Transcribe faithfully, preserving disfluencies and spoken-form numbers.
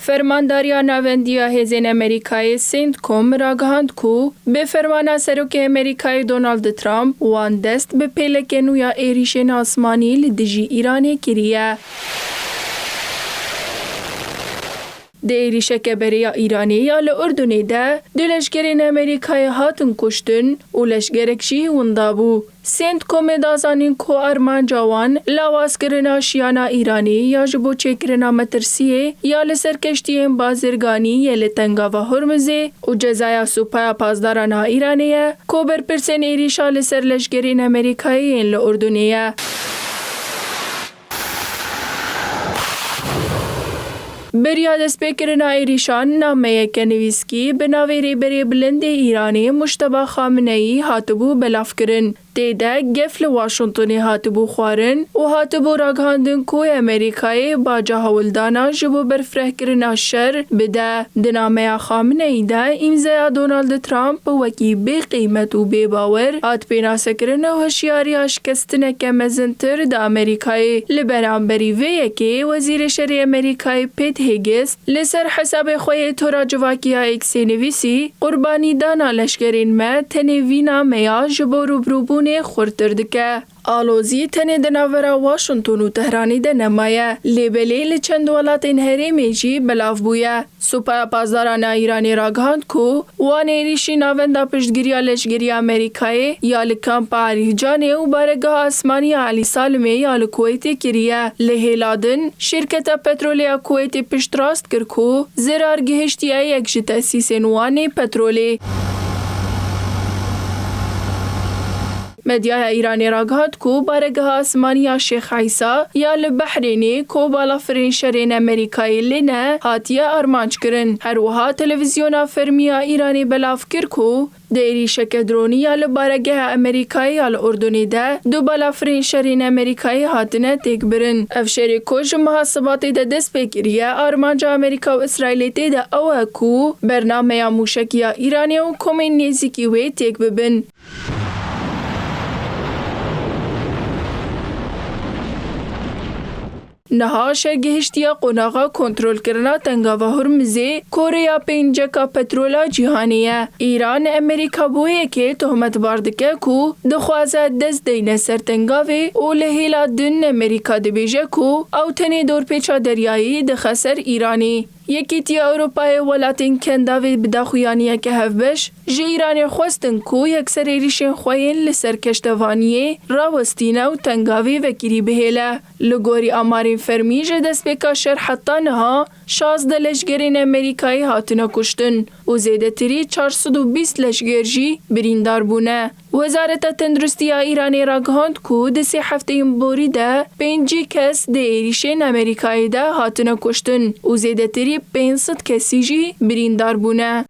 Fermandariya Navendî ya Hêzên Amerîkayê, CENTCOM, ragihand ku bi fermana Serokê Amerîkayê Donald Trump wan dest bi pêleke nû ya êrîşên asmanî li dijî Îranê kiriye. Di êrîşeke berê ya Îranê ya li Urdunê de du leşkerên Amerîkayê hatin kuştin û leşgerek jî winda bû. CENTCOMê da zanîn ku armanca wan lawazkirina şiyana Îranê ya ji bo çêkirina metirsiyê ya li ser keştiyên bazirganî yê li Tengava Hormuzê û cezaya Supaya Pazdaran a Îranê ye ku berpirsên êrîşa li ser leşgerên Amerîkayê yên li Urdunê ye. Beriya destpêkirina êrîşan nameyeke nivîskî bi navê Rêberê Bilind ê Îranê Mujteba Xameneî hatibû belavkirin. Tê de gef li Washingtonê hatibû xwarin û hatibû ragihandin ku Amerîkayê baca hewldana ji bo berfirehkirina şer bide. Di nameya Xameneî de îmzeya Donald Trump wekî bêqîmet û bêbawer hat pênasekirin û hişyariya şikestineke mezintir di Amerîkayê. Li beramberî vê yekê Wezîrê Şerê Amerîkayê Pete Hegseth li ser hesabê xwe yê tora civakî ya X-ê nivîsî, Qurbanîdana leşkerên me tenê vî nameya ji bo rûbirûbûnê xurtir dike. Alozî tenê di navbera Washington û Tehranê de nemaye, lê belê li çend welatên herêmê jî belav bûye. Supaya Pazdaran a Îranê ragihand ku wan êrîşî Navenda Piştgiriya Leşkerî ya Amerîkayê ya li Kampa Elî Canê û Baregeha Asmanî ya Elî Salimê ya li Kuweytê kiriye. Li hêla din, şîrketa petrolê ya Kuweytê piştrast kir ku zirar gihiştiye yek ji tesîsên wan ê petrolê. Medyaya Îranê ragihand ku Baregeha Asmanî ya Şêx Eysa ya li Behrênê ku balafirên şerên Amerîkayê lê ne, hatiye armanc kirin. Her wiha televîzyona fermî ya Îranê belav kir ku di êrîşeke dronî ya li baregeha Amerîkayê ya li Urdunê de du balafirên şerên Amerîkayê hatine têkbirin. Ev şerê ku ji meha Sibatê de dest pê kiriye, armanca Amerîka û Îsraîlê tê de ew e ku bernameya mûşekî ya Îranê û komên nêzîkî wê têk bibin. Niha şer gihiştiye qonaxa kontrolkirina Tengava Hormizê, koreya pêncek a petrola cîhanê ye. Îran Amerîka bo yekê tohmetbar dike ku dixwaze dest deyne ser tengavê û li hêla din Amerîka dibêje ku ew tenê dorpêça deryayî dixe ser Îranê. Yekîtiya Ewropayê û welatên Kendavê bi daxuyaniyeke hevbeş ji Îranê xwestin ku yekser êrîşên xwe yên li ser keştevaniyê rawestîne û tengavê vekirî bihêle. Li gorî amarên fermî, ji destpêka şer heta niha şazdeh leşgerên Amerîkayê hatine kuştin û zêdetirî çar sed û bîst leşger jî birîndar bûne. Wezareta Tenduristiya Îranê ragihand ku di sê hefteyên borî de pêncî kes di êrîşên Amerîkayê de hatine kuştin û zêdetirî pênc sed kesî jî birîndar bûne.